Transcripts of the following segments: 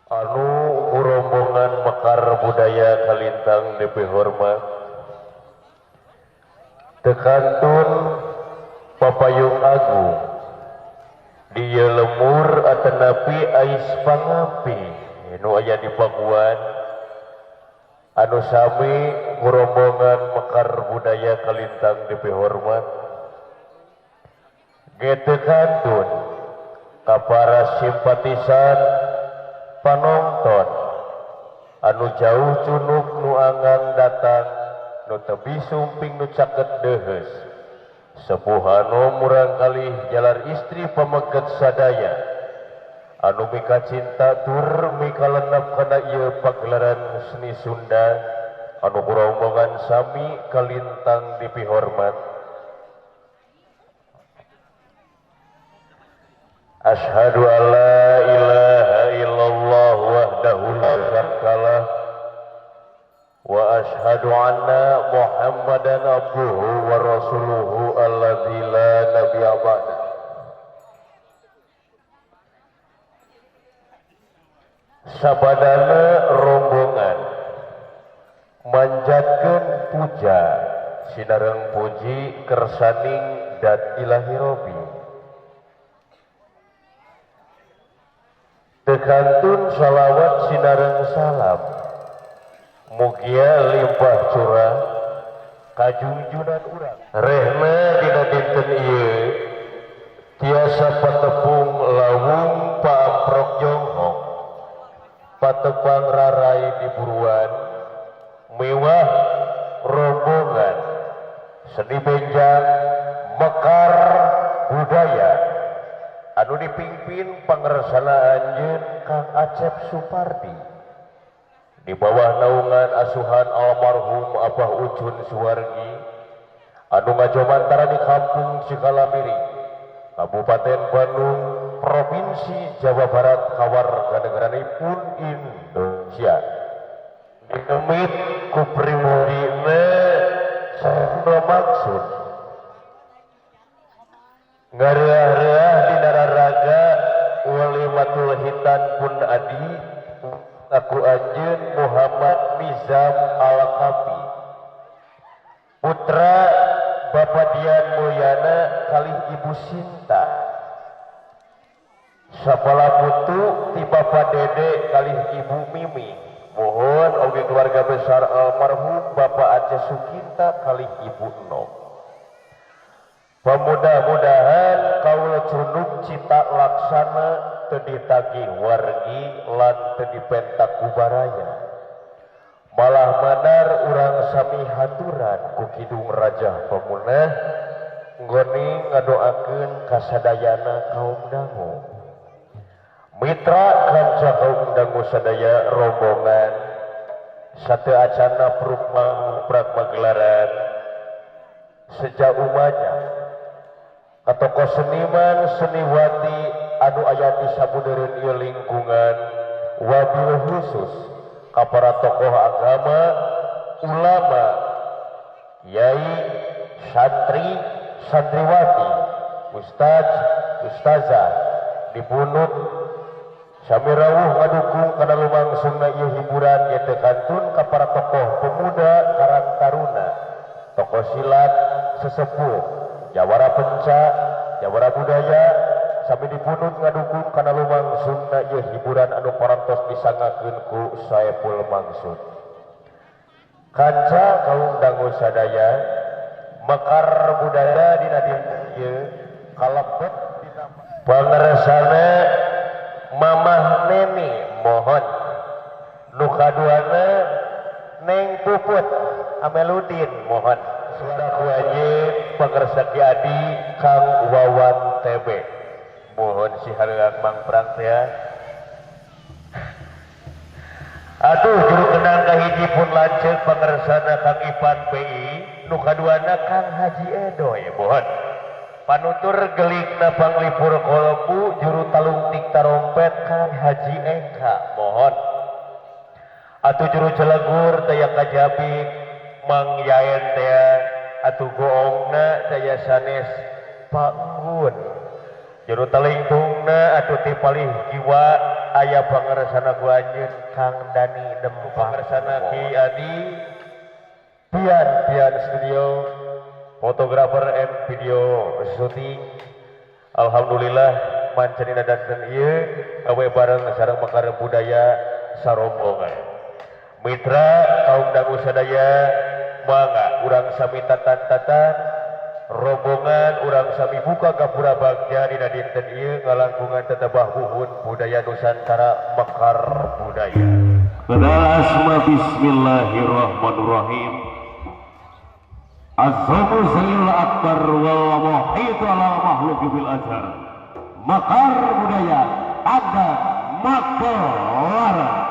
Anu rombongan Mekar Budaya Kalintang DP Hormat tekantun Papayung Agung dia lemur atanapi ais pangapi nu aya di Pakuan anu sami rombongan Mekar Budaya Kalintang DP Hormat getekantun ka para simpatisan panonton anu jauh cunuk nu anggang datang Nu tebi sumping nu caket deheus sepuhano murang kalih jalar istri pameget sadaya anu mika cinta tur mika lenep kana ieu pagelaran seni Sunda anu rombongan sami kalintang dipihormat. Asyhadu alla ilaha illallah wahdahu la syarikalah wa asyhadu anna Muhammadan abduhu wa rasuluhu alladzi la nabiyya ba'da. Sabadana rombongan manjatkeun puja sinareng puji kersaning dat ilahi robi. Tekantun salawat sinareng salam mugia limpah curah kajungjunan urang. Rehna dina dinten ieu tiasa patepung lawung paamprok jonghok patepang rarai di buruan mewah rombongan seni benjang mekar budaya anu dipimpin pangersana anjeun Kang Acep Supardi di bawah naungan asuhan almarhum Abah Ucun Suwargi anu ngajomantara di kampung Cikalamiri, Kabupaten Bandung, Provinsi Jawa Barat, kawarganegaranipun Indonesia. Dinamit ku primudina saha maksud ngareah-reah dina raraga walimatul hitan pun adi aku anjeun Muhammad Nizam Al-Kafi putra Bapak Dian Mulyana kalih Ibu Sinta sapala putu ti Bapak Dede kalih Ibu Mimi. Mohon oge keluarga besar almarhum Bapak Aceh Sukinta kalih Ibu Nok. Pemudah-mudahan kaula cunuk cita laksana teu ditagih wargi lan teu dipentak ku baraya. Malah manar urang sami haturan ku Kidung Raja Pemunah nggoni ngadoakeun kasadayana kaum dangu. Mitra kanca kaum dangu sadaya rombongan sate acana prukma pagelaran sejak umanya ka tokoh seniman seniwati anu aya di sabudeureun ieu lingkungan wabil khusus ka para tokoh agama, ulama, yai, santri, santriwati, ustaz, ustazah dipunut sami rawuh ngadukung kana lumangsungna ieu hiburan ieu teh kantun ka para tokoh pemuda karang taruna, tokoh silat, sesepuh, jawara penca, jawara budaya sami dipunut ngadukung kana lumangsungna ieu hiburan anu parantos disangakeun ku Saepul Mangsud. Kanca kaum dangu sadaya mekar budaya dina dinten ieu kalebet dina pangersana Mamah Neni mohon nu kaduana Neng Puput Ameludin mohon suara ku anjeun pangersa Ki Adi Kang Wawan TB mohon si hareuang mangprang teh. Aduh juru kenang kahiji pun lanceuk pangersana Kang Ipan PI nu kaduana Kang Haji Edoy mohon panutur gelikna panglipur kolobu juru talungtik tarompet Kang Haji Eka mohon atuh juru celegur taya kajabik Mang Yaen teh atuh goongna taya sanes Pak Nggun juru talingtungna atuh ti palih jiwa aya pangersana ku anjeun Kang Dani Dempa pangersana Ki Adi Pian Pian Studio fotografer and video syuting. Alhamdulillah mancenina danten ieu awe bareng sareng mekar budaya sarombongan. Mitra kaum dangu sadaya mangga urang sami tatan-tatan rombongan urang sami buka gapura bagja dina dinten ieu ngalangkungan tetebah buhun budaya Nusantara mekar budaya. Asma bismillahirrahmanirrahim. Azamu Zainul Akbar wal muhitu ala makhluk bil azhar. Makar budaya ada makelar.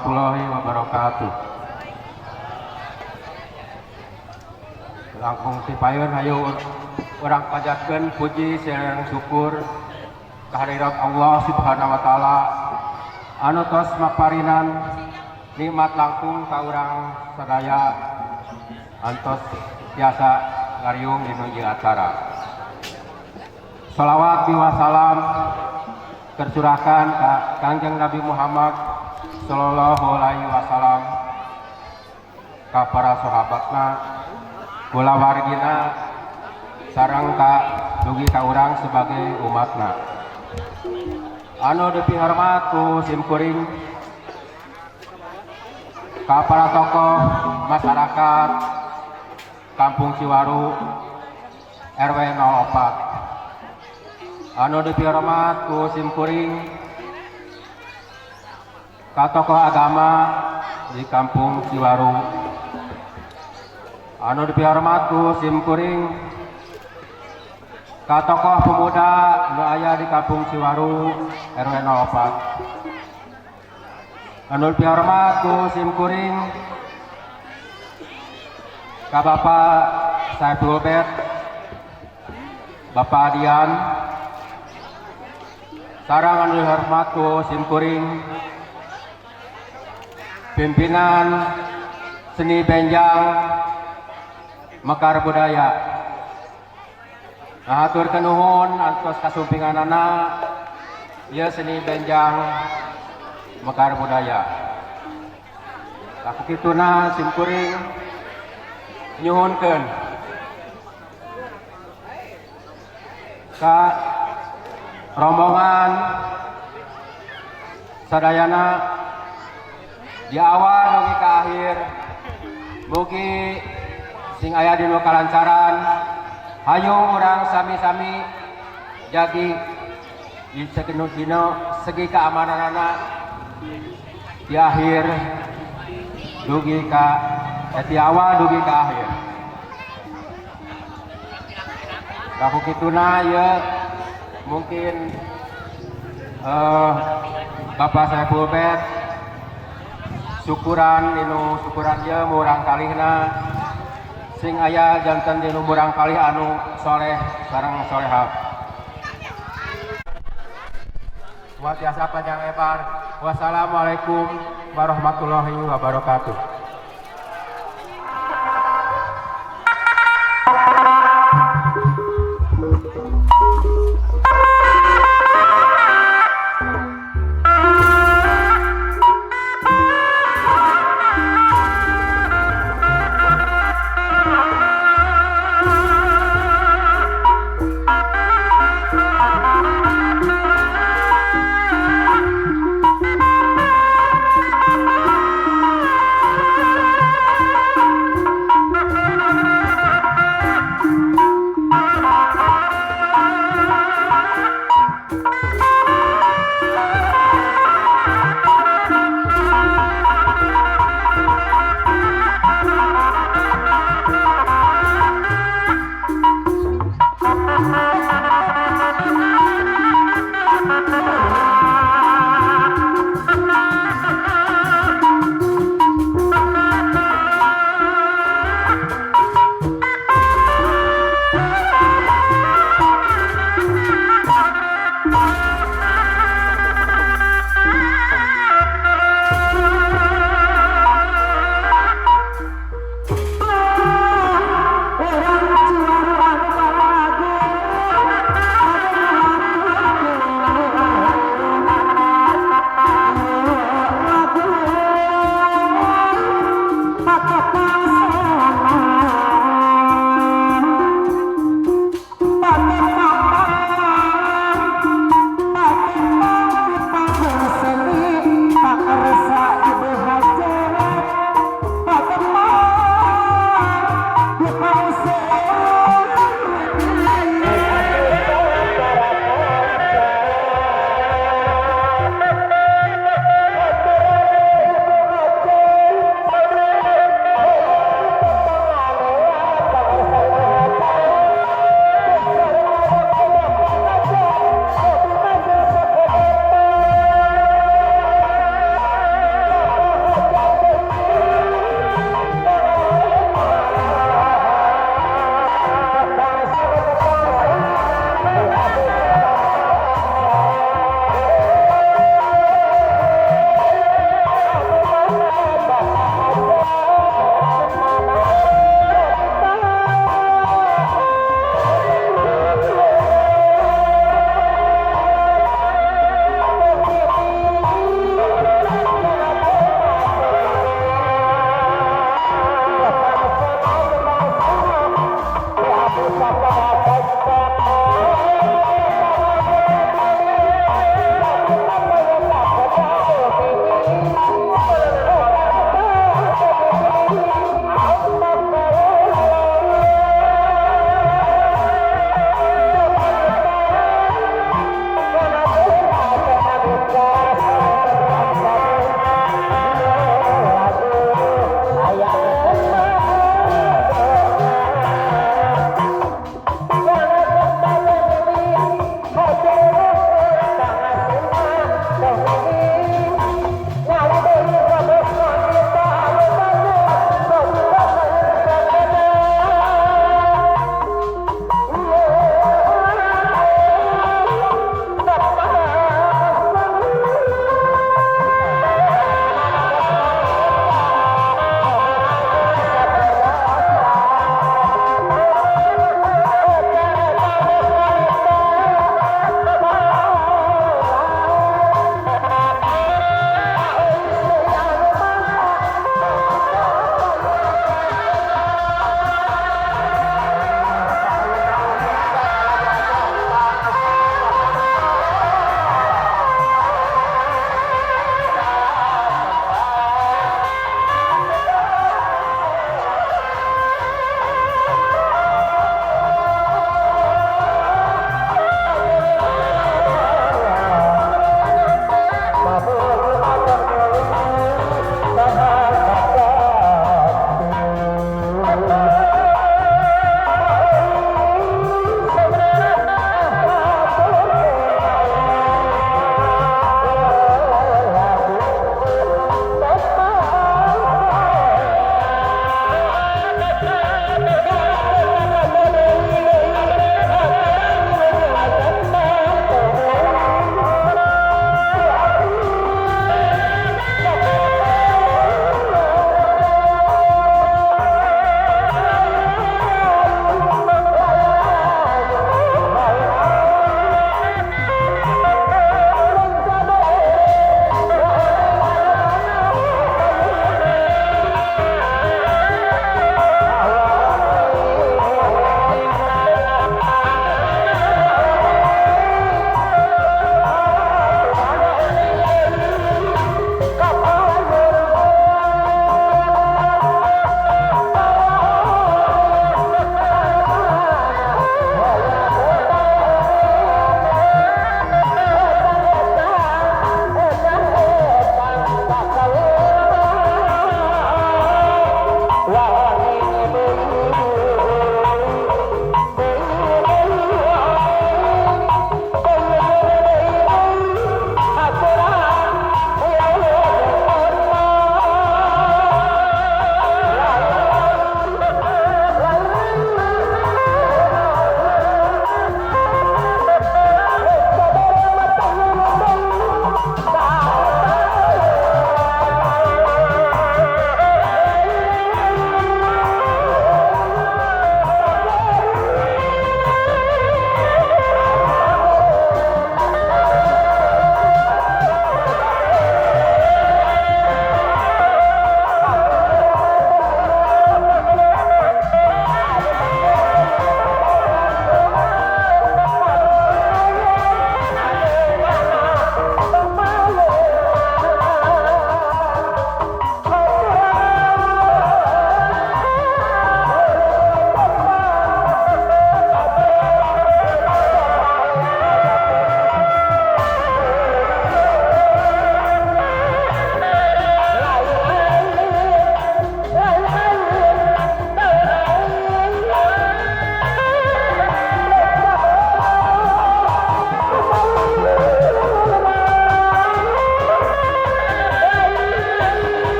warahmatullahi wabarakatuh. Langkung tipayun hayu urang panjatkeun puji sareng syukur kehadirat Allah Subhanahu wa taala anu tos maparinan nikmat langkung ka urang sadaya antos tiasa ngariung dinu ieu acara. Salawat biwa salam tercurahkan ka Kangjeng Nabi Muhammad sallallahu alaihi wasallam, ka para sahabatna, kulawargina, sareng ka dugi ka urang sebagai umatna. Anu dipihormat ku simkuring ka para tokoh masyarakat Kampung Ciwaru RW 04, anu dipihormat ku simkuring ka tokoh agama di Kampung Ciwaru, anu dipihormat ku simkuring ka tokoh pemuda nu aya di Kampung Ciwaru RW 04, anu dipihormat ku simkuring ka Bapak Saiful Bet, Bapak Dian, sareng anu dihormat ku simkuring pimpinan seni benjang Mekar Budaya. Hatur nuhun antos kasumpinganana ieu seni benjang Mekar Budaya. Sakituna simkuring nyuhunkeun ka rombongan sadayana di awal mugi ka akhir mugi sing aya dina kalancaran. Hayu urang sami-sami jagi di dina segi keamananana di akhir dugi ka di awal dugi ka akhir. Ku kituna ya mungkin Bapak Saiful Bet syukuran dinu syukuran ieu murang kalihna sing aya janten dinu murang kalih anu soleh sareng soleha. Wa tiasa panjang lebar. Wassalamualaikum warahmatullahi wabarakatuh.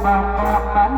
Bapak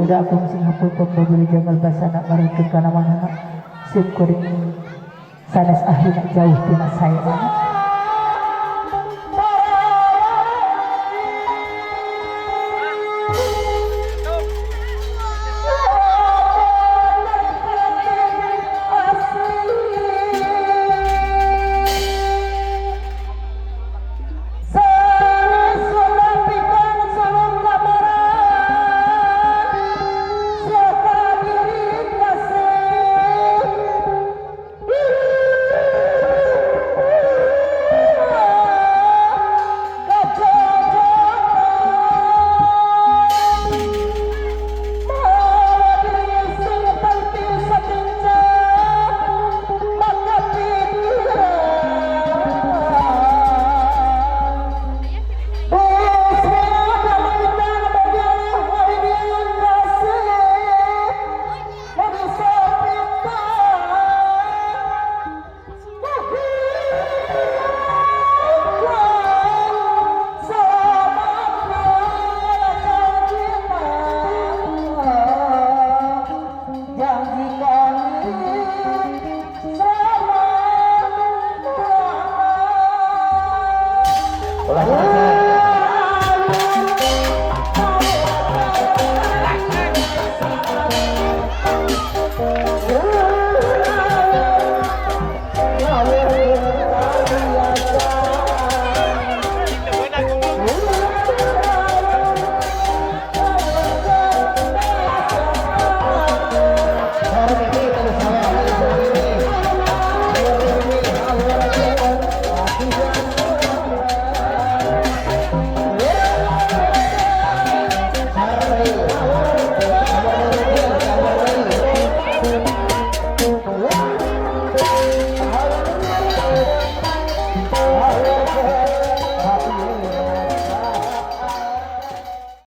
Udah aku sing hapunten babili jagal basana marikeun kana manana. Sim kuring sanes ahlina jauh tina saena.